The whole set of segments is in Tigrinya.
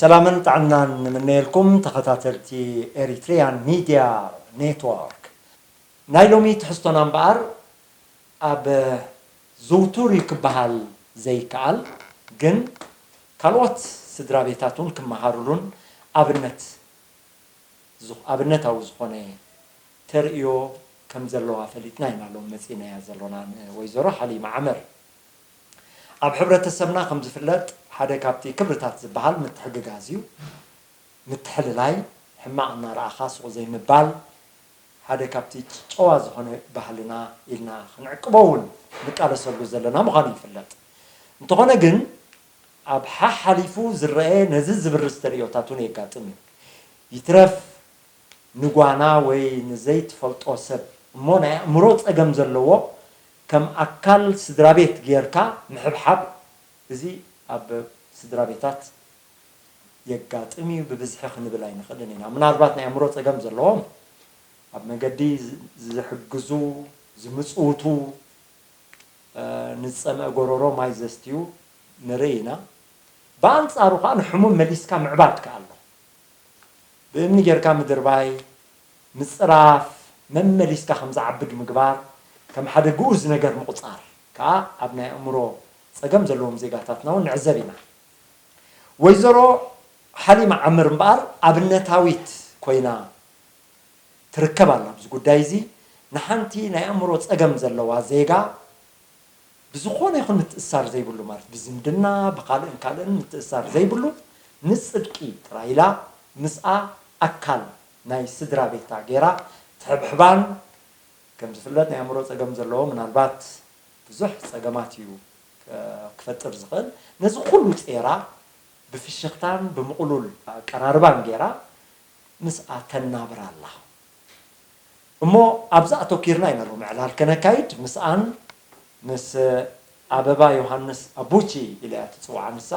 ሰላምን ጥዕናን ንምነየልኩም ተኸታተልቲ ኤሪትሪያን ሚድያ ኔትወርክ። ናይ ሎሚ ትሕዝቶና እምበኣር ኣብ ዝውቱር እዩ ክበሃል ዘይከኣል፣ ግን ካልኦት ስድራ ቤታት እውን ክመሃሩሉን ኣብነት ዝኽ-፣ ኣብነታዊ ዝኾነ ተርእዮ ከም ዘለዋ ፈሊጥና ኢና ሎም መጺእናያ ዘሎና ንወይዘሮ ሓሊማ ዓመር። ኣብ ሕብረተሰብና ከም ዝፍለጥ ሓደ ካብቲ ክብርታት ዝበሃል ምትሕግጋዝ እዩ። ምትሕልላይ፣ ሕማቕ እናረኣኻ ስቕ ዘይምባል ሓደ ካብቲ ጨዋ ዝኾነ ባህልና ኢልና ክንዕቅቦ እውን ንቃለሰሉ ዘለና ምዃኑ ይፍለጥ። እንተኾነ ግን ኣብ ሓሓሊፉ ዝረአ ነዚ ዝብርዝ ተርእዮታት እውን የጋጥም እዩ። ይትረፍ ንጓና ወይ ንዘይትፈልጦ ሰብ እሞ ናይ ኣእምሮ ጸገም ዘለዎ ከም ኣካል ስድራ ቤት ጌርካ ምሕብሓብ፣ እዚ ኣብ ስድራ ቤታት የጋጥም እዩ፣ ብብዝሒ ክንብል ኣይንኽእልን ኢና። ምናልባት ናይ ኣእምሮ ጸገም ዘለዎም ኣብ መገዲ ዝ-፣ ዝሕግዙ፣ ዝምጽውቱ፣ እ፣ ንዝጸምአ ጎረሮ ማይ ዘስትዩ ንርኢ ኢና። ብኣንጻሩ ከኣ ንሕሙም መሊስካ ምዕባድ ከኣ ኣሎ። ብእምኒ ጌርካ ምድርባይ፣ ምጽራፍ፣ መመሊስካ ከም ዝዓብድ ምግባር፣ ከም ሓደ ግኡዝ ነገር ምቑጻር ከኣ ኣብ ናይ ኣእምሮ ጸገም ዘለዎም ዜጋታትና እውን ንዕዘብ ኢና። ወይዘሮ ሓሊማ ዓምር እምበኣር ኣብነታዊት ኮይና ትርከብ ኣላ ኣብዚ ጉዳይ እዚ። ንሓንቲ ናይ ኣእምሮ ጸገም ዘለዋ ዜጋ ብዝኾነ ይኹን ምትእስሳር ዘይብሉ፣ ማለት ብዝምድና ብኻልእን ካልእን ምትእስሳር ዘይብሉ፣ ንጽድቂ ጥራይ ኢላ ምስኣ ኣካል ናይ ስድራ ቤታ ገይራ ትሕብሕባን፣ ከም ዝፍለጥ ናይ ኣእምሮ ጸገም ዘለዎ ምናልባት ብዙሕ ጸገማት እዩ ክ-፣ ክፈጥር ዝኽእል። ነዚ ኩሉ ጼራ ብፍሽኽታን ብምቕሉል ኣቀራርባን ገይራ ምስኣ ተናብር ኣላ። እሞ ኣብዛ ኣተኲርና ኢና ሎሚ ዕላል ከነካይድ። ምስኣን ምስ ኣበባ ዮሃንስ ኣቡቺ ኢላ እያ ትጽዋዓ ንሳ።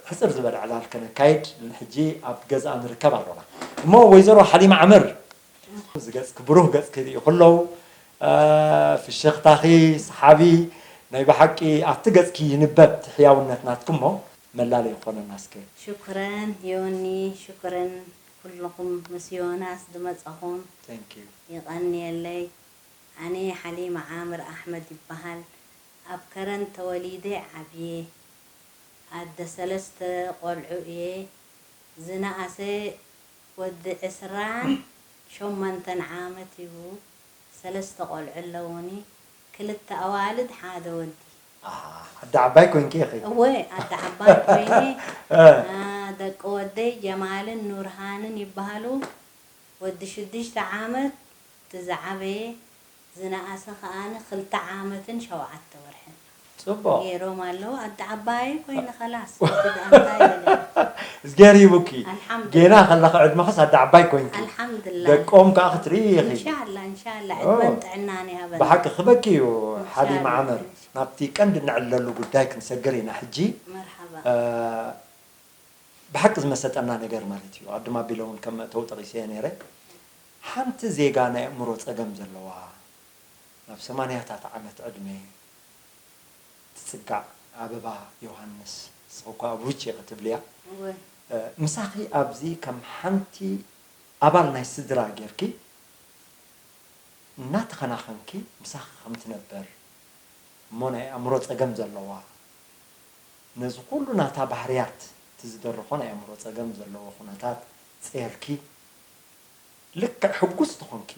ሕጽር ዝበለ ዕላል ከነካይድ ሕጂ ኣብ ገዝኣ ንርከብ ኣሎና። እሞ ወይዘሮ ሓሊማ ዓምር፣ እዚ ገጽኪ ብሩህ ገጽኪ ይርእዩ ከለዉ፣ እ፣ ፍሽኽታኺ ሰሓቢ፣ ናይ ብሓቂ ኣብቲ ገጽኪ ይንበብ እቲ ሕያውነት ናትኪ እሞ፣ መላለዪ ክኾነና እስከ። ሽኩረን ዮኒ፣ ሽኩረን ኩልኹም ምስ ዮናስ ዝመጻኹም። Thank you። የቐንየለይ። ኣነ ሓሊማ ዓምር ኣሕመድ ይበሃል። ኣብ ከረን ተወሊደ ዓብየ። ኣደ ሰለስተ ቆልዑ እየ። ዝነኣሰ ወዲ ዕስራን ሸሞንተን ዓመት እዩ። ሰለስተ ቆልዑ ኣለዉኒ። ክልተ ኣዋልድ፣ ሓደ ወዲ። ኣሃ፣ ኣደ ዓባይ ኮይንኪ ኢኺ። እወ፣ ኣደ ዓባይ ኮይነ። እ። ኣ፣ ደቂ ወደይ ጀማልን ኑርሃንን ይበሃሉ። ወዲ ሽዱሽተ ዓመት እቲ ዝዓበየ፣ ዝነኣሰ ከኣ ክልተ ዓመትን ሸውዓተ ወርሕን። ጽቡቕ። ገይሮም ኣለዉ። ኣደ ዓባይ ኮይነ፣ ከላስ። ወዲ ደኣ እንታይ ኢለ? እዝግሄር ሂቡኪ። ኣልሓምዱሊላህ። ጌና ከለኺ ዕድመኽስ ኣደ ዓባይ ኮይንኪ። ኣልሓምዱሊላህ። ደቆም ከኣ ክትርኢ ኢኺ። እንሻላ፣ እንሻላ። ኦ። ዕድመን ጥዕናን ይሃበና። ብሓቂ ክበኪ እዩ፣ ሓሊማ ኢንሻላ። ዓመር። ናብቲ ቀንዲ እንዕለሉ ጉዳይ ክንሰግር ኢና ሕጂ። መርሓባ። እ፣ ብሓቂ ዝመሰጠና ነገር ማለት እዩ። ቅድም ኣቢለ እውን ከም መእተዊ ጠቒሰዮ ነይረ። ሓንቲ ዜጋ ናይ ኣእምሮ ጸገም ዘለዋ፣ ናብ ሰማንያታት ዓመት ዕድመ ትጽጋዕ ኣበባ ዮሃንስ፣ ንስኺ እኳ ኣብ ውጭ ኢኺ ትብልያ። እወ። እ፣ ምሳኺ ኣብዚ ከም ሓንቲ ኣባል ናይ ስድራ ጌርኪ እናተኸናኸንኪ ምሳኺ ከም ትነበር እሞ ናይ ኣእምሮ ጸገም ዘለዋ፣ ነዚ ኩሉ ናታ ባህርያት፣ እቲ ዝደረኾ ናይ ኣእምሮ ጸገም ዘለዎ ኩነታት ጼርኪ፣ ልክዕ ሕጉስቲ ኾንኪ፣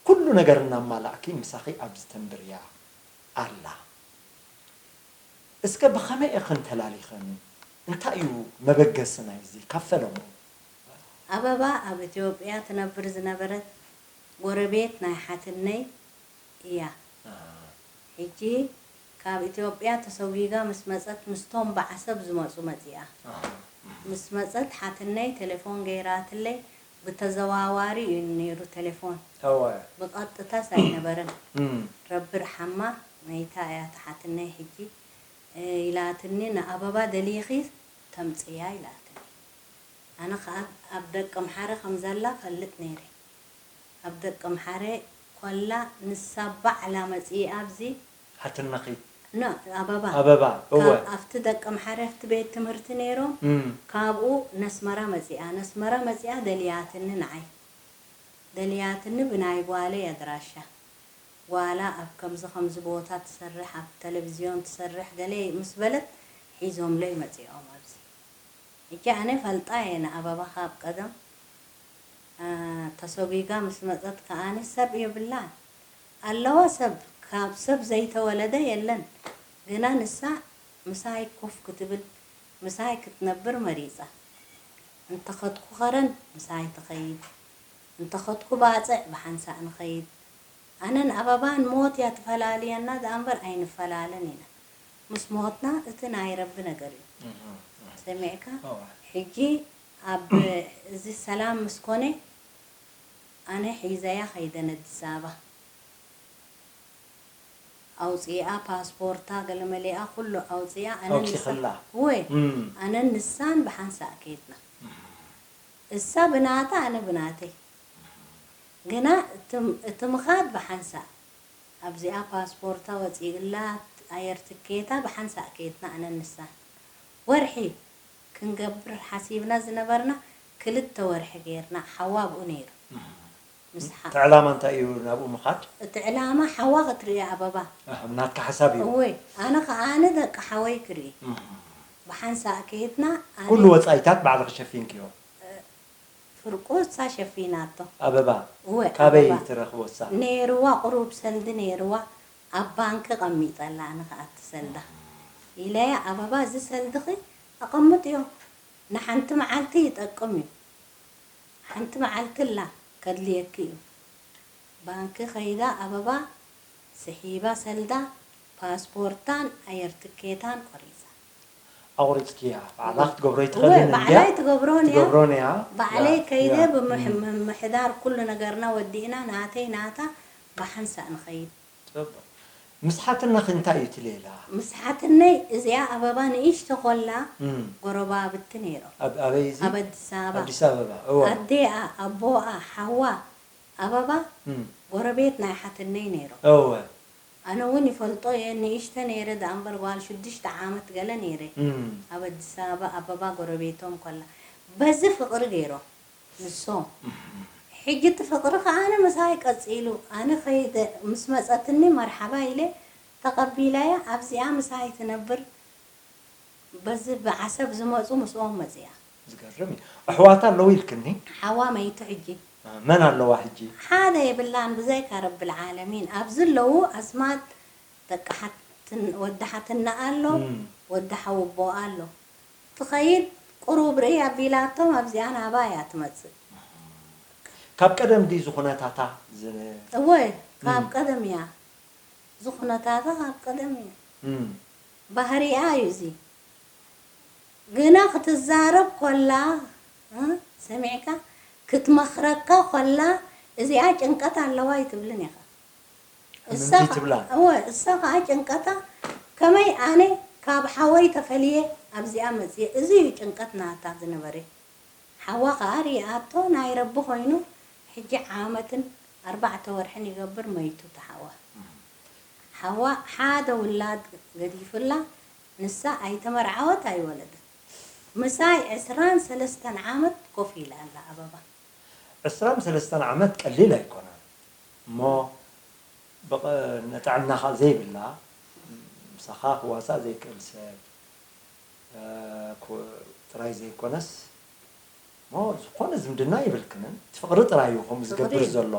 ኩሉ ነገር እናማላእኪ ምሳኺ ኣብዚ ተንብር እያ ኣላ። እስከ ብኸመይ ኢኽን ተላሊኸን? እንታይ እዩ መበገሲ ናይዚ? ካብ ፈለምኡ። ኣበባ ኣብ ኢትዮጵያ ትነብር ዝነበረት ጎረቤት ናይ ሓትነይ እያ። ኣሃ። ሕጂ ካብ ኢትዮጵያ ተሰጒጋ ምስ መጸት፣ ምስቶም ብዓሰብ ዝመጹ መጺኣ። ኣሃ። ምስ መጸት ሓትነይ ቴሌፎን ገይራትለይ፣ ብተዘዋዋሪ እዩ ነይሩ ቴሌፎን። እወ። ብቐጥታስ ኣይነበረን። እም። ረቢ ርሓማ፣ መይታ እያ እታ ሓትነይ ሕጂ፣ እ፣ ኢላትኒ፣ "ንኣበባ ደሊኺ ተምጽያ" ኢላትኒ። ኣነ ኸኣ ኣብ ደቀምሓረ ከም ዘላ ፈልጥ ነይረ። ኣብ ደቀምሓረ ኮላ ንሳ ባዕላ መጺኣ ኣብዚ ሓትነኺ? ኖ፣ ኣበባ። ኣበባ፣ እወ። ካብ ኣብቲ ደቀምሓረ ኣብቲ ቤት ትምህርቲ ነይሮም። እም፣ ካብኡ ነስመራ መጺኣ። ነስመራ መጺኣ ደልያትኒ ንዓይ። ደልያትኒ ብናይ ጓለይ ኣድራሻ። ጓላ ኣብ ከምዚ ከምዚ ቦታ ትሰርሕ፣ ኣብ ተለቪዝዮን ትሰርሕ ገለ ምስ በለት ሒዞምለይ መጺኦም ኣብዚ። ሕጂ ኣነ ፈልጣ እየ ንኣበባ ካብ ቀደም። አ፣ ተሰጒጋ ምስ መጸት ከኣኒ ሰብ የብላን። ኣለዋ ሰብ፣ ካብ ሰብ ዘይተወለደ የለን። ግና ንሳ ምሳይ ኮፍ ክትብል፣ ምሳይ ክትነብር መሪጻ። እንተኸድኩ ኸረን ምሳይ ትኸይድ፣ እንተኸድኩ ባጽዕ ብሓንሳእ ንኸይድ። ኣነን ኣበባን ሞት እያ ትፈላልየና ደኣ እምበር ኣይንፈላለን ኢና። ምስ ሞትና እቲ ናይ ረቢ ነገር እዩ። እም፣ እም። ሰሚዕካ? እወ። ሕጂ ኣብ እዚ ሰላም ምስ ኮነ ኣነ ሒዘያ ኸይደ ነዲስ ኣበባ። ኣውፂኣ ፓስፖርታ ገለመሌኣ ኩሉ ኣውፂኣ ኣነ ንሳ ኣውፂኽላ? ወይ እም። ኣነን ንሳን ብሓንሳእ ከይድና። እሳ ብናታ ኣነ ብናተይ። ግና እቲ እቲ ምኻድ ብሓንሳእ ኣብዚኣ ፓስፖርታ ወፂእላ ኣየር ትኬታ ብሓንሳእ ከይድና ኣነን ንሳን። ወርሒ ክንገብር ሓሲብና ዝነበርና ክልተ ወርሒ ጌርና። ሓዋ ኣብኡ ነይሩ። ምስ ሓ- እቲ ዕላማ እንታይ እዩ ናብኡ ምኻድ? እቲ ዕላማ ሓዋ ክትርኢ ኣበባ። ኣህ፣ ናትካ ሓሳብ እዩ። እወ ኣነ ከዓኒ ደቂ ሓወይ ክርኢ። ብሓንሳእ ከይድና ኣነ ኩሉ ወፃኢታት ባዕልኺ ሸፊንክዮ? ፍርቁ እሳ ሸፊናቶ። ኣበባ እወ ካበይ ኣበባ ትረኽቦ እሳ? ነይርዋ ቁሩብ ሰልዲ ነይርዋ ኣብ ባንኪ ቀሚጠላ ኣነ ከኣ እቲ ሰልዳ ኢለያ ኣበባ እዚ ሰልድኺ ኣቐምጥዮ ንሓንቲ መዓልቲ ይጠቅም እዩ ሓንቲ መዓልቲ ኣላ ከድልየኪ እዩ ባንኪ ከይዳ ኣበባ ስሒባ ሰልዳ ፓስፖርታን ኣየር ትኬታን ቆሪፃ። ኣቑሪፅክያ ባዕላ ክትገብሮ እወ ኣይትኽእልን እንድያ? ባዕለይ ትገብሮን እያ ትገብሮን እያ። ባዕለይ ያ፣ ከይደ ያ። ብምምሕዳር ኩሉ ነገርና ወዲእና ናተይ ናታ ብሓንሳእ ንኸይድ። ፅቡቕ። ምስ ሓትነኺ እንታይ እዩ እቲ ሌላ? ምስ ሓትነይ እዚኣ ኣበባ ንእሽቶ ኮላ እም። ጎረባብቲ ነይሮም ኣብ ኣበይ እዚ? ኣብ ኣዲስ ኣበባ ኣዲስ ኣበባ። እወ። ኣዴኣ ኣቦኣ ሓዋ ኣበባ እም። ጎረቤት ናይ ሓትነይ ነይሮም እወ። ኣነ እውን ይፈልጦ እየ ንእሽተ ነይረ ደኣ እምበር ጓል ሽዱሽተ ዓመት ገለ ነይረ እም። ኣብ ኣዲስ ኣበባ ኣበባ ጎረቤቶም ኮላ በዚ ፍቕሪ ገይሮም ንሶም ሕጂ እቲ ፍቕሪ ከዓነ ምሳይ ቀፂሉ ኣነ ከይደ ምስ መፀትኒ መርሓባ ኢለ ተቐቢለያ ኣብዚኣ ምሳይ ትነብር በዚ ብዓሰብ ዝመፁ ምስኦም መፅያ ዝገርም እዩ። ኣሕዋት ኣለዉ ኢልክኒ? ሓዋ መይቱ ሕጂ መን ኣለዋ ሕጂ? ሓደ የብላን ብዘይካ ረብል ዓለሚን ኣብዚ ኣለዉ ኣስማት ደቂ ሓትን ወዲ ሓትና ኣሎ እም። ወዲ ሓውቦ ኣሎ ትኸይድ ቁሩብ ርኢ ኣቢላቶም ኣብዚኣ ናባ እያ ትመፅእ ካብ ቀደም ድዩ ዝኹነታታ ዝ- እወ ካብ ቀደም እያ ዝኹነታታ ካብ ቀደም እያ እም። ባህሪኣ እዩ እዚ ግና ክትዛረብ ኮላ እ፣ ሰሚዕካ ክትመኽረካ ኮላ እዚኣ ጭንቀት ኣለዋ ይትብልን ኢኻ እሳ ከምዚ ኸ- ትብላ። እወ እሳ ከዓ ጭንቀታ ከመይ ኣነ ካብ ሓወይ ተፈልየ ኣብዚኣ መፅየ እዚ እዩ ጭንቀት ናታ ዝነበረ ሓዋ ከዓ ሪኣቶ ናይ ረቢ ኮይኑ ሕጂ ዓመትን ኣርባዕተ ወርሕን ይገብር መይቱ ተሓዋ ሓዋ ሓደ ውላድ ገዲፍላ ንሳ ኣይተመርዓወት ኣይወለደት ምሳይ ዕስራን ሰለስተን ዓመት ኮፍ ኢላ ኣላ ኣበባ ዕስራን ሰለስተን ዓመት ቀሊል ኣይኮነን እሞ ብቐ- ንጥዕናኻ ዘይብላ ምሳኻ ክዋሳእ ዘይክእል ሰብ እ፣ ኮ- ጥራይ ዘይኮነስ እሞ ዝኾነ ዝምድና ይብልክንን እቲ ፍቕሪ ጥራይ እዩ ከምኡ ዝገብር ፍቕሪ። ዘሎ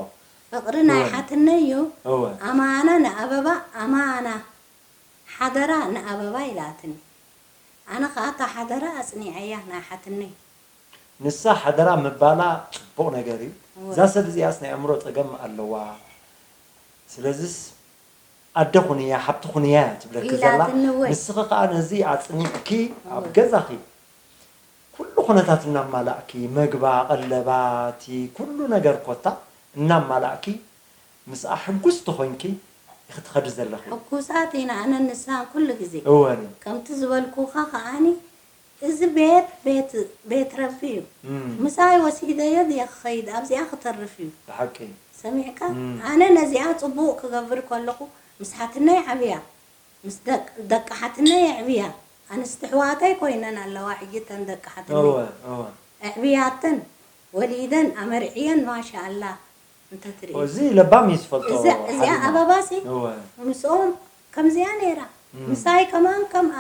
ፍቕሪ ናይ እወ። ሓትነይ እዩ እወ ኣማና ንኣበባ ኣማና ሓደራ ንኣበባ ኢላትኒ ኣነ ከዓ እታ ሓደራ ኣፅኒዐያ ናይ ሓትነይ ንሳ ሓደራ ምባላ ፅቡቕ ነገር እዩ እወ። እዛ ሰብ እዚኣስ ናይ ኣእምሮ ፀገም ኣለዋ ስለዚስ ኣደ ኩንያ ሓብቲ ኩንያ እያ ትብለኪ ዘላ ኢላትኒ እወ ንስኺ ከዓ ነዚ ኣፅኒዕኪ ኣብ ገዛኺ ኩሉ ኩነታት እናማላእኪ መግባ ቀለባ እቲ ኩሉ ነገር ኮታ እናማላእኪ ምስኣ ሕጉስቲ ኮይንኪ ኢኺ ትኸዲ ዘለኺ ሕጉሳት ኢና ኣነን ንሳን ኩሉ ግዜ እወኒ ከምቲ ዝበልኩኻ ከዓኒ እዚ ቤት ቤት ቤት ረቢ እዩ እም፣ ምሳይ ወሲደዮ ድየ ክኸይድ ኣብዚኣ ክተርፍ እዩ ብሓቂ ሰሚዕካ እም። ኣነ ነዚኣ ፅቡቅ ክገብር ከለኹ ምስ ሓትነይ ዓብያ ምስ ደቅ- ደቂ ሓትነይ የዕብያ። ኣንስቲ ኣሕዋተይ ኮይነን ኣለዋ ሕጂ እተን ደቂ ሓትነይ። እወ እወ ኣዕብያተን ወሊደን ኣመርዕየን ማሻኣላ እንተትርኢ። እዚ ለባም እዩ ዝፈልጦ እዚኣ እዚኣ ሓሊማ። ኣበባሲ እወ ምስኦም ከምዚኣ ነይራ። ምሳይ ከማን ከምኣ።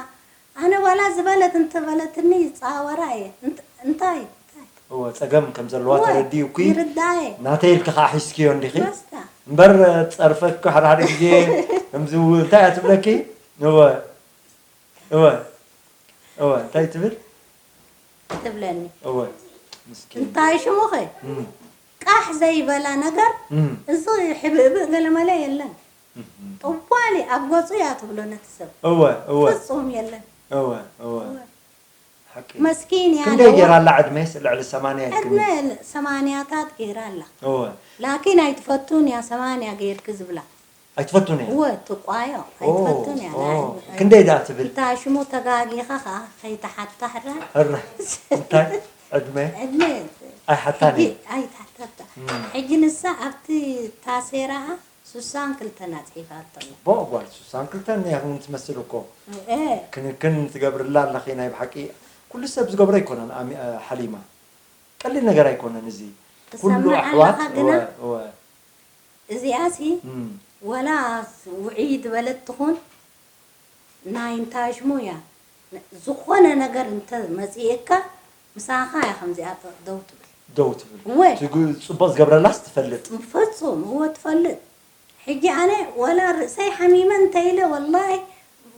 ኣነ ዋላ ዝበለት እንተበለትኒ ይፃወራ እየ። እንት- እንታይ እንታይ? እወ ጸገም ከም ዘለዋ እወ፣ ተረዲኡ እኩ ይርዳእ እየ። ናተይ ኢልኪ ከዓ ሒዝክዮ እንዲኺ በስታ። እምበር ጸርፈኪ ሓደ ሓደ ግዜ ከምዚ እውን እንታይ እያ ትብለኪ? እወ እወ እወ እንታይ ትብል? ትብለኒ እወ ምስኪን እንታይ ሽሙኸ? እም፣ ቃሕ ዘይበላ ነገር እም፣ እዚ ሕብእብእ ገለመለ የለን። እም፣ እም። ጠዋሊ ኣብ ገፁ እያ ትብሎ ነቲ ሰብ። እወ እወ ፍጹም የለን። እወ እወ ሓቂ መስኪን እያ ክንደይ ኣለዋ። ገይራ ኣላ ዕድመ ልዕሊ ሰማንያ ዕድመ ይልክኒ ሰማንያታት ገይራ ኣላ። እወ ላኪን ኣይትፈቱን እያ ሰማንያ ገይርኪ ዝብላ። ኣይትፈቱን እያ እወ ትቋዮ ኣይትፈቱን እያ። ኦ፣ ክንደይ ደኣ ትብል እንታ ሽሙ ተጋጊኻ ኸዓ ከይተሓታ ሕራ ሕረ እንታይ ዕድመ ዕድመ ኣይሓታን ሕጂ እዩ ኣይትሓታታ። እም። ሕጂ ንሳ ኣብቲ ታሴራኣ ሱሳን ክልተን ኣፅሒፋቶ ኣላ። ቦ ጓል ሱሳን ክልተን እያ እውን ትመስል እኮ እ ክንክን ትገብርላ ኣለኺ ናይ ብሓቂ ኩሉ ሰብ ዝገብሮ ኣይኮነን ኣሚ- ሓሊማ ቀሊል ነገር ኣይኮነን እዚ ኩሉ ትሰምዕ ኣሕዋት ኣለኻ ግና እወ- እወ- እዚኣሲ እም፣ ወላ ውዕይ ዝበለት ትኹን ናይ እንታይ ሽሙ እያ ዝኾነ ነገር እንተ መፂእካ ምሳኻ እያ ከምዚኣ ደው ትብል ደው ትብል ወይ እቲ ግ- ፅቡቅ ዝገብረላስ ትፈልጥ ፍጹም እወ ትፈልጥ ሕጂ ኣነ ወላ ርእሰይ ሓሚመ እንተኢለ ወላሂ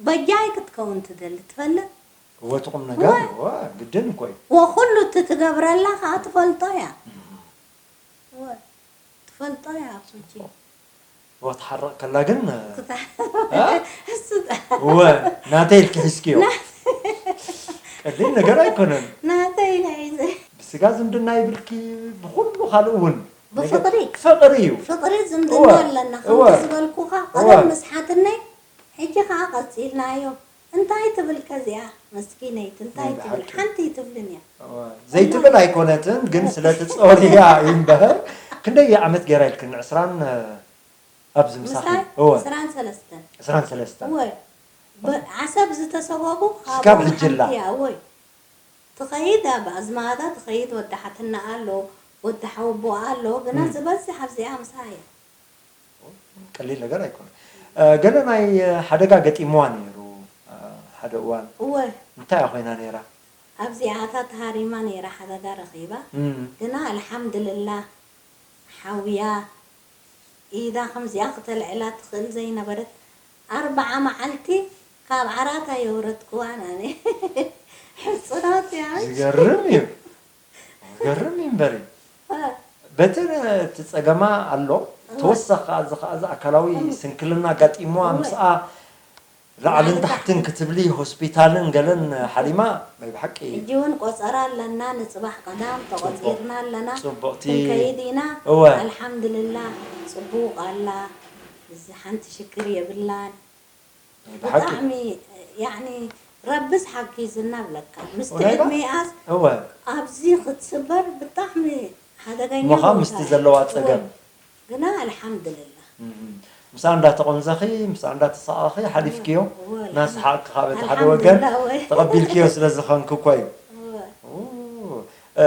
በጃይ ክትከውን ትደሊ ትፈልጥ እወ እቲ ቁም ነገር እወ ግድን እኮ እዩ ወኩሉ እቲ ትገብረላ ከዓ ትፈልጦ እያ እወ ትፈልጦ እያ ኣቦቼ እወ ትሓረቕ ከላ ግን እሱ እወ ናተይ ኢልኪ ሒዝክዮ ቀሊል ነገር ኣይኮነን ናተይ ኢለ ሒዘ ብስጋ ዝምድና ይብልኪ ብኩሉ ካልእ እውን ብፍቅሪ ፍቅሪ እዩ ፍቅሪ ዝምድና እወ፣ ኣለና እወ። ከምቲ ዝበልኩኻ እወ። ቀደም ምስ ሓትነይ ሕጂ ከዓ ቀፂልናዮ እንታይ ትብል ከዚኣ መስኪነይቲ እንታይ ናይ ትብል ብሓቂ። ሓንቲ ይትብልን እያ ዘይትብል ኣይኮነትን ግን ስለ ትፀወርያ እዩ እምበር ክንደይ ዓመት ገይራ ኢልክን ዕስራን ኣብዚ ምሳኺ ምሳይ እወ ዕስራን ሰለስተን ዕስራን ሰለስተን እወ ብ- ዓሰብ ዝተሰጎጉ ስካብ ሕጂ ኣላ። እወ ትኸይድ ኣብ ኣዝማዳ ትኸይድ ወዲ ሓትና ኣሎ ወዲ ሓወቦ ኣሎ ግና ዝበዝሕ ኣብዚኣ ምሳ እያ ቀሊል ነገር ኣይኮነ ገለ ናይ ሓደጋ ገጢምዋ ነይሩ ሓደ እዋን እወ እንታይ ኮይና ነይራ ኣብዚኣታ ተሃሪማ ነይራ ሓደጋ ረኺባ እም፣ ግና ኣልሓምድልላህ ሓውያ ኢዳ ከምዚኣ ክተልዕላ ትኽእል ዘይነበረት ኣርብዓ መዓልቲ ካብ ዓራት ኣየውረድክዋን ኣነ ሕፅኖት እያ ዝገርም እዩ ዝገርም እዩ እምበሪ በቲ እቲ ፀገማ ኣሎ ተወሳኺ ከዓ እዚ ከዓ እዚ ኣካላዊ ስንክልና ኣጋጢምዋ ምስኣ ላዕልን ታሕትን ክትብሊ ሆስፒታልን ገለን ሓሊማ ናይ ብሓቂ ሕጂ እውን ቆፀራ ኣለና ንፅባሕ ቀዳም ተቆፂርና ኣለና ፅቡቕቲ ክንከይድ ኢና እወ ኣልሓምድልላ ፅቡቅ ኣላ እዚ ሓንቲ ሽግር የብላን ናይ ብሓቂ ብጣዕሚ ያኒ ረብስ ሓጊዝና ብለካ ምስቲ እውነት? ዕድሜኣስ እወ ኣብዚ ክትስበር ብጣዕሚ ሓደገኛ እሞኻ ቦታ ምስቲ እዩ። ዘለዋ ፀገም እወ። ግና ኣልሓምድልላ እም። ምሳኣ እንዳተቆንዘኺ ምሳኣ እንዳተሳቐኺ ሓሊፍክዮ እወ፣ እናሰሓቕኪ ካብ እቲ ሓደ ወገን ኣልሓምድልላ፣ እወ። ተቐቢልክዮ ስለ ዝኾንኪ እኮ እዩ እወ። ኡ፣ እ፣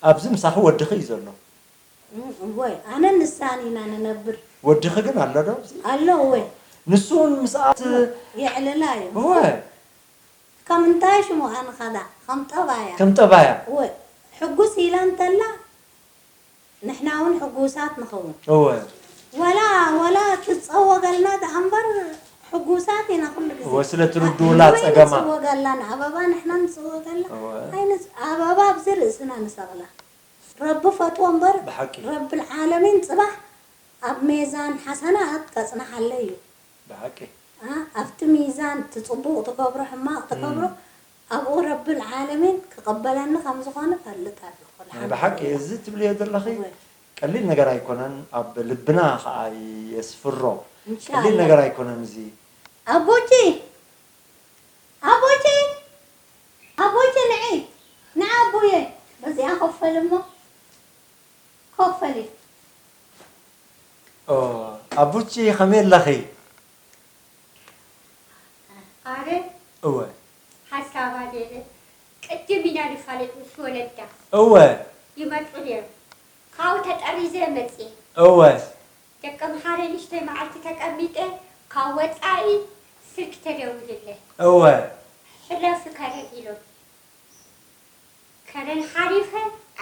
ኣብዚ ምሳኺ ወድኺ እዩ ዘሎ እም፣ እወ ኣነ ንሳን ኢና ንነብር ወድኺ ግን ኣሎ ዶ ኣብዚ ኣሎ እወ ንሱ እውን ምስኣት የዕልላ እዩ እወ ከም እንታይ ሽሙ ኣንኸዳ ከም ጠባያ ከም ጠባያ እወ ሕጉስ ኢላ እንተላ ንሕና እውን ሕጉሳት ንኸውን እወ ወላ ወላ ትፀወገልና ደኣ እምበር ሕጉሳት ኢና ኩሉ ግዜ እወ፣ ስለ ትርድኡላ ኣበባ ፀገማ። ንፅወገላ ንኣበባ ንሕና ንፅወገላ እወ። ኣይንፅ ኣበባ ኣብዚ ርእስና ንሰቕላ ረቢ ፈትዎ እምበር ብሓቂ ረቢ ልዓለሚን ፅባሕ ኣብ ሜዛን ሓሰናት ከፅንሓለ እዩ ብሓቂ ኣ፣ ኣብቲ ሚዛን እቲ ፅቡቕ ትገብሮ ሕማቕ ትገብሮ ኣብኡ ረቢ ልዓለሚን ክቕበለኒ ከም ዝኾነ ፈልጥ ኣለኹ ናይ ብሓቂ እዚ ትብልዮ ዘለኺ ቀሊል ነገር ኣይኮነን ኣብ ልብና ከዓ የስፍሮ ቀሊል እንሻላ ነገር ኣይኮነን እዚ ኣቦቼ ኣቦቼ ኣቦቼ ንዒ ንዓ ኣቦየ በዚኣ ኮፈል እሞ ኮፈል እዩ ኦ፣ ኣቡቺ ከመይ ኣለኺ እወ። ሓሳባ ሌለ ቅድም ኢና ንፋለጥ ምስ ወለዳ እወ። ይመፁ ነይሩ። ካብኡ ተጠሪዘ መፅየ። እወ። ደቂ ኣምሓረ ንእሽተይ መዓልቲ ተቀሚጠ ካብ ወፃኢ ስልኪ ተደዊሉለይ። እወ። ሕለፊ ከረን ኢሎም። ከረን ሓሊፈ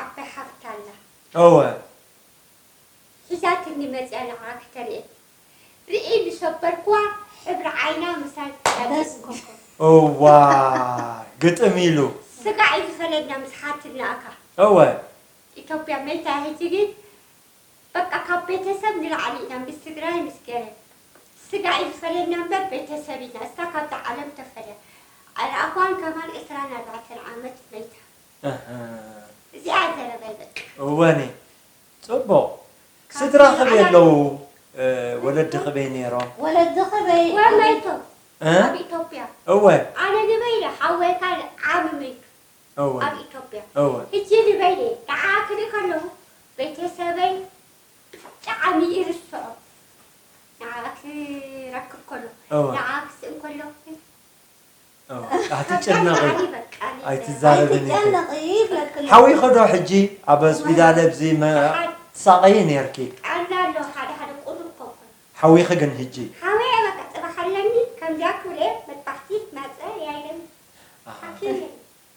ዓባይ ሓፍቲ ኣላ። እወ። ሒዛትኒ መፅያ ንዓ ክተርእየኒ። ርእይ ዝሰበርኩዋ ሕብሪ ዓይና ምሳይ ተላቢስኩ። እዋ ግጥም ኢሉ። ስጋዕ እዩ ዝፈለና ምስ ሓትናእካ። እወ። ኢትዮጵያ መይታ ሕጂ ግን በቃ ካብ ቤተሰብ ንላዕሊ ኢና ምስ ትግራይ ምስ ገለ ስጋ እዩ ዝፈለየና እምበር ቤተሰብ ኢና። እሳ ካብዛ ዓለም ተፈልያ ኣይረኣኽዋን ከማን ዕስራን ኣርባዕተን ዓመት መይታ። እህ። እዚኣ ዘረባይ በቃ። እወኒ ጽቡቕ። ስድራ ኽበይ ኣለዉ? እ፣ ወለዲ ኽበይ ነይሮም? ወለዲ ኽበይ ወመይቶም እ? ኣብ ኢትዮጵያ እወ ኣነ ንበይነ ሓወይካ ዓሚ መይቱ እወ ኣብ ኢትዮጵያ እወ ሕጂ ንበይነ ንዓ ክርኢ ከለኹ ቤተሰበይ ብጣዕሚ ይርስዖ ንዓ ክረክብ ከሎ እወ ንዓ ክስእን ከሎ እወ ኣትጨነቒ ብጣዕሚ በቃ ኣይትዛረብን ኢኺ። ኣይትጨነቒ ይብለክን ሓዊኺ ዶ ሕጂ ኣብ ስፒዳል ኣብዚ መ- ትሳቐዪ ነይርኪ? ቃላ ኣሎ ሓደ ሓደ ቁሩብ ኮኮ ሓዊኺ ግን ሕጂ ሓወየ በቃ ፅባሕ ኣለኒ ከምዚኣ ክብለ መጥባሕቲ ማፀ ያይደም ሓኪም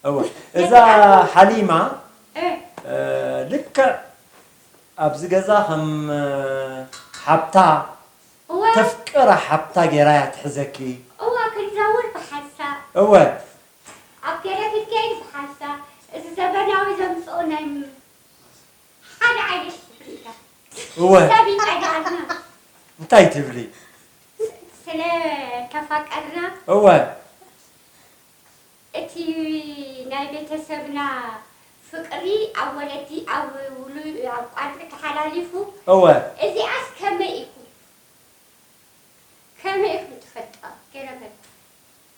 እወ እዛ ሓሊማ እ፣ ልክዕ ኣብዚ ገዛ ከም እ፣ ሓብታ እወ ተፍቅራ ሓብታ ገይራ እያ ትሕዘኪ። እወ ክንዘውር ብሓንሳብ እወ ኣብ ገለ ክንከይድ ብሓንሳብ እዚ ዘበናዊ ዘምፅኦ ናይ ሓደ ዓይነት ስሕሪ ኢና እወ ሰብ ይፀግዓና እንታይ ትብሊ? ስለ ተፋቀርና እወ እቲ ናይ ቤተሰብና ፍቅሪ ኣብ ወለዲ ኣብ ውሉ ኣብ ቋልዑ ተሓላሊፉ እወ እዚኣስ ከመይ ኢኹም ከመይ ኢኹም ትፈልጦ ገረመልኩ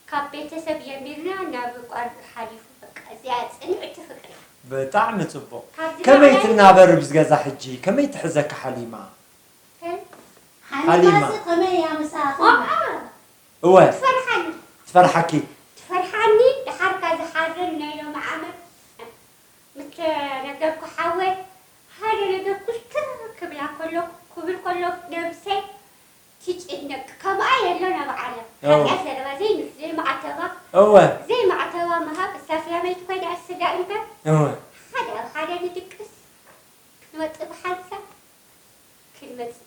ካብ ቤተሰብ ጀሚርና ናብ ቋልዑ ሓሊፉ በቃ እዚኣ ፅንዕቲ ፍቅሪ ብጣዕሚ ጽቡቕ። ካብዚ ከመይ ንላዕሊ- ትናበር ብዚ ገዛ ሕጂ ከመይ ትሕዘኪ ሓሊማ? ከ- ሓሊማሲ ከመይ እያ ምሳኺ ኦኣ እወ ትፈርሓኒ ትፈርሓኪ ትፈርሓኒ ድሓርካ ዝሓዘን ናይ ሎሚ ዓመት ምስ ነገርኩ ሓወይ ሓደ ነገር ኩስትር ክብላ ከሎ ክብል ከሎ ነብሰይ ትጭነቅ ከምኣ የሎን ኣብ ዓለም እወ። ሓጢኣት ዘረባ ዘይንስ ዘይማዕተባ እወ ዘይማዕተባ ምሃብ እሳ ስላመይቲ ኮይና ስጋ እምበር እወ ሓደ ኣብ ሓደ ንድቅስ ክንወፅእ ብሓንሳብ ክንመፅእ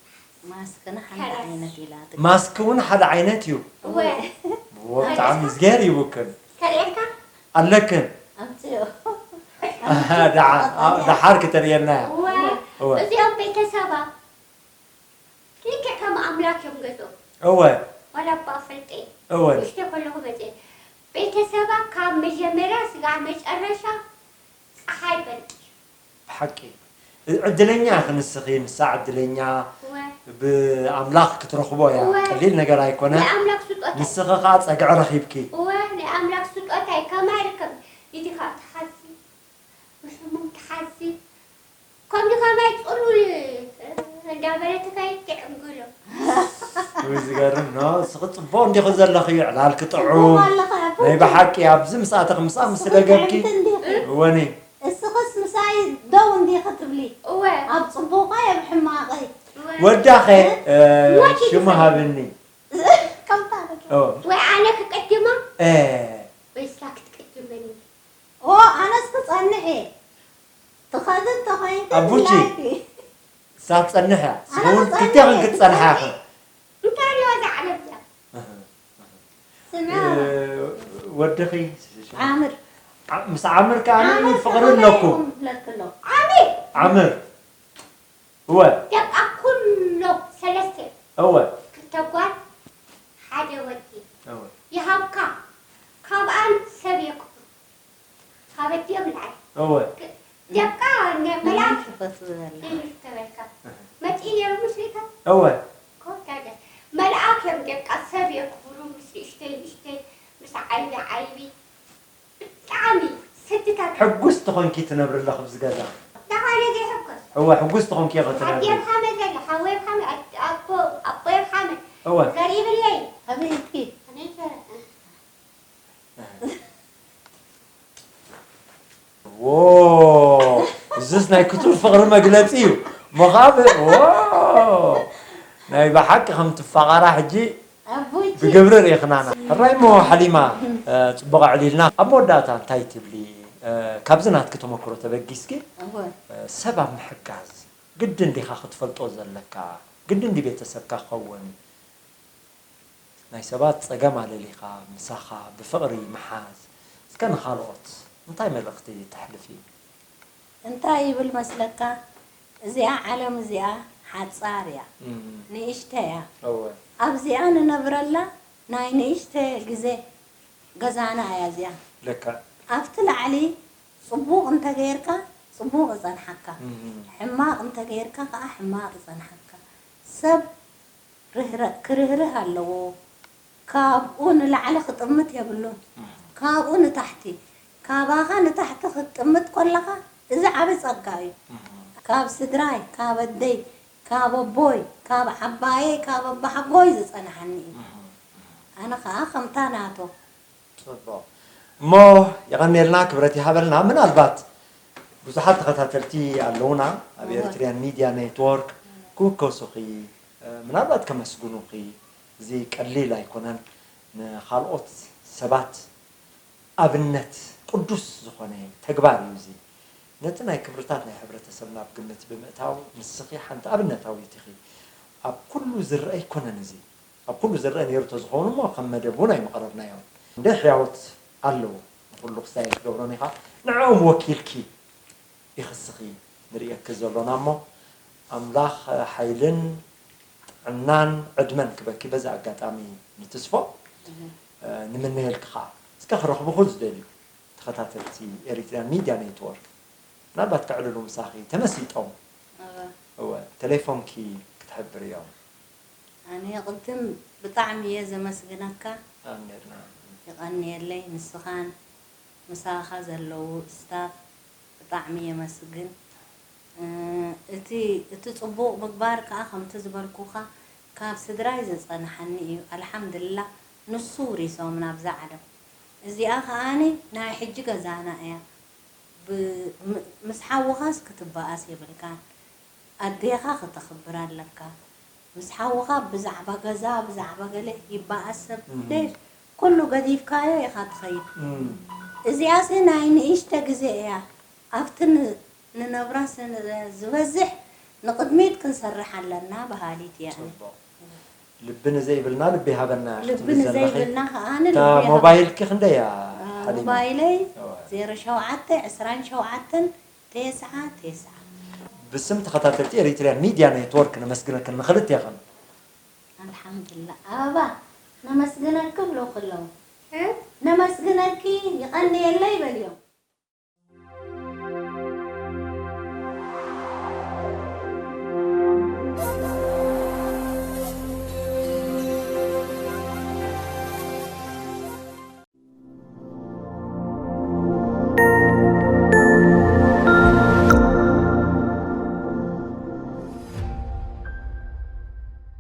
ማስክና ሓንቲ ዓይነት ኢላ ማስክ እውን ሓደ ዓይነት እዩ። እወ ብጣዕሚ እዝግሄር ይቡክን ከርእየካ ኣለክን ኣምፅኦ ደዓ- ደሓር ክተርእየና እያ። እወ እወ እዚኦም ቤተሰባ ልክዕ ከም ኣምላክ እዮም ገዝኦም እወ ዋላ እባ ፈልጠ እወ ውሽጢ ከለኹ መፅእ ቤተሰባ ካብ መጀመርያ ስጋዕ መጨረሻ ፀሓይ በርቂ ብሓቂ ዕድለኛ ኢኺ ንስኺ፣ ንሳ ዕድለኛ እወ ብኣምላኽ ክትረኽቦ እያ። እወ። ቀሊል ነገር ኣይኮነ። ናይ ኣምላክ ስጦታ ንስኺ ከዓ ጸግዒ ረኺብኪ። እወ ናይ ኣምላክ ስጦታ እዩ ከማይ ርከብ ኢድኻ ትሓዚ ብሕሙም ትሓዚ ከምዚ ከማይ ፅሉል እንዳበለ ትኸይድ ትዕንግሎ ወይ ዝገርም ኖ እስኺ ጽቡቕ እንዲኺ ዘለኺ ዕላልኪ ጥዑም ናይ ብሓቂ ኣብዚ ምስ ኣተኺ ምስኣ ምስ ለገብኪ እወኒ እስኽስ ምሳይ ደው እንዲኺ ትብሊ እወ ኣብ ጽቡቐይ ኣብ ሕማቐይ እወ ወዳኸ ሽሙ ሃብኒ ከምታ ኦ፣ ወይ ኣነ ክቅድማ እ፣ ወይ እሳ ክትቅድመኒ ኦ ኣነስ ክጸንሕ እየ ትኸድን ተኾይንካ ኣቡቺ። ላይክ እሳ ትጸንሕ እያ ኣነ ስውን ክጸንሕ ክልቴኽን እየ፣ ክትጸንሓ ክጸንሕ ኢኺ። እንታይ ኣለዋ እዛ ዓለም እዚኣ ስምዒ እ፣ ወድኺ ዓምር ዓ- ምስ ዓምር ከኣ ዓምር ፍቕሪ ከመይ ኣለኩም ኢኹም ትብለኪ ኣለኹ ዓመይ ዓምር እወ ደቃ ኩሎም ሰለስተ እወ ክልተ ጓል ሓደ ወዲ እወ ይሃብካ ካብኣን ሰብ የክብሩ ካብ ኣዲኦም ንዓይ እወ ደቃ ንመላእክ ክፈቱ ዘላ ይንሽ ተበልካ መፂ ነይሩ ምስሊካ እወ ኮታደ መልኣክ እዮም ደቃ ሰብ የክብሩ ምስ ንእሽተይ ንእሽተይ ምስ ዓይቢ ዓይቢ ብጣዕሚ ስድታት ሕጉስ ትኾንኪ ትነብሪ ኣለኹ ኣብዚ ገዛ ዝኾነ ዘይሕጎስ እወ ሕጉስ ትኾንኪ ኢኺ ትነብሪ ኣዲኦም ሓመድ ዘሎ ሓወዮም ሓመድ ኣቦ ኣቦዮም ሓመድ እወ ዘሪብለይ ኣበይትኪ ኣነይተረፈ ዎ፣ እዝስ ናይ ክቱር ፍቕሪ መግለጺ እዩ። እሞ ኸዓ ብ-፣ ዎ፣ ናይ ብሓቂ ከም ትፋቐራ ሕጂ ኣቦይቲ ብግብሪ ርኢኽናና። ሕራይ እሞ ሓሊማ፣ እ፣ ጽቡቕ ኣዕሊልና። ኣብ መወዳእታ እንታይ ትብሊ? እ፣ ካብዚ ናትኪ ተመክሮ ተበጊስኪ፣ እወ እ፣ ሰብ ኣብ ምሕጋዝ ግድን ዲኻ ክትፈልጦ ዘለካ? ግድን ድዩ ቤተሰብካ ክኸውን? ናይ ሰባት ጸገም ኣለሊኻ ምሳኻ ብፍቕሪ ምሓዝ። እስከ ንኻልኦት እንታይ መልእኽቲ ተሕልፊ? እንታይ ይብል መስለካ? እዚኣ ዓለም እዚኣ ሓጻር እያ፣ እም፣ ንእሽተይ እያ። እወ። ኣብዚኣ ንነብረላ ናይ ንእሽተ ግዜ ገዛና እያ እዚኣ። ልክዕ። ኣብቲ ላዕሊ ጽቡቕ እንተገይርካ ጽቡቕ ይጸንሓካ፣ እም፣ ሕማቕ እንተገይርካ ከኣ ሕማቕ ይጸንሓካ። ሰብ ርህረ-፣ ክርህርህ ኣለዎ። ካብኡ ንላዕሊ ክጥምት የብሉን። ካብኡ ንታሕቲ፣ ካባኻ ንታሕቲ ክትጥምት ከለኻ፣ እዚ ዓቢ ጸጋ እዩ። ካብ ስድራይ፣ ካብ ኣደይ፣ ካብ ኣቦይ፣ ካብ ዓባየይ፣ ካብ ኣባሓጎይ ዝጸንሓኒ እዩ። ኣነ ኸኣ ከምታ ናቶ። ጽቡቕ። እሞ የቐንየልና፣ ክብረት ይሃበልና። ምናልባት ብዙሓት ተኸታተልቲ ኣለውና ኣብ እወ። ኤሪትሪያን ሚድያ ኔትወርክ ክውከሱኺ፣ እ፣ ምናልባት ከመስግኑኺ። እዚ ቀሊል ኣይኮነን። ንኻልኦት ሰባት ኣብነት ቅዱስ ዝኾነ ተግባር እዩ እዚ። ነቲ ናይ ክብርታት ናይ ሕብረተሰብና ኣብ ግምት ብምእታው ንስኺ ሓንቲ ኣብነታዊት ኢኺ። ኣብ ኩሉ ዝረአ ኣይኮነን እዚ። ኣብ ኩሉ ዝረአ ነይሩ ተዝኸውን እሞ ከም መደብ እውን ኣይመቐረብናዮን። እንደ ሕያዎት ኣለዉ፣ ንኹሉ ክስታይ ኣይትገብሮን ኢኻ። ንዕኦም ወኪልኪ ኢኺ እስኺ ንርእየኪ ዘሎና እሞ፣ ኣምላኽ ሓይልን ጥዕናን ዕድመን ክበኪ በዚ ኣጋጣሚ ንትስፎ፣ እ፣ ንምነየልኪ ኸዓ። እስከ ክረኽብኹ ዝደልዩ ተኸታተልቲ ኤሪትሪያን ሚድያ ኔትወርክ ምናልባት ከዕልሉ ምሳኺ ተመሲጦም፣ እወ። እወ፣ ተሌፎንኪ ክትሕብርዮም። ኣነ ቅድም ብጣዕሚ እየ ዘመስግነካ። ኣሜን። የቐንየለይ። ንስኻን ምሳኻ ዘለዉ ስታፍ ብጣዕሚ የመስግን። እ፣ እቲ፣ እቲ ጽቡቕ ምግባር ከኣ ከምቲ ዝበልኩኻ ካብ ስድራይ ዝጸንሓኒ እዩ። ኣልሓምድልላ ንሱ ውሪሶም ናብዛ ዓለም። እዚኣ ከኣኒ ናይ ሕጂ ገዛና እያ። ብ-፣ ም-፣ ምስ ሓውኻስ ክትበኣስ የብልካን። ኣዴኻ ከተኽብር ኣለካ። ምስ ሓውኻ ብዛዕባ ገዛ፣ ብዛዕባ ገለ ይበኣስ ሰብ። እም። ደሽ፣ ኩሉ ገዲፍካዮ ኢኻ ትኸይድ። እም። እዚኣሲ ናይ ንእሽተ ግዜ እያ። ኣብቲ ን-፣ ንነብራ ስን-፣ ዝበዝሕ ንቕድሚት ክንሰርሕ ኣለና በሃሊት እያ። ጽቡቕ። ልቢ ንዘይብልና ልቢ ሃበና ክትብሊ ልቢ ዘለኺ። ንዘይብልና ከኣ እታ ልቢ ሃበና። ሞባይልኪ ክንደይ እያ አ፣ ሓሊማ? ሞባይለይ እወ። ዜሮ ሸውዓተ ዕስራን ሸውዓተን ተስዓ ተስዓ። ብስም ተኸታተልቲ ኤሪትሪያን ሚድያ ኔትወርክ ነመስግነክን ንኽልቴኽን። ኣልሓምዱላ። ኣበባ ነመስግነኪ ብለውኪ ኣለዉ። ነመስግነኪ፣ ይቐንየለይ በልዮም።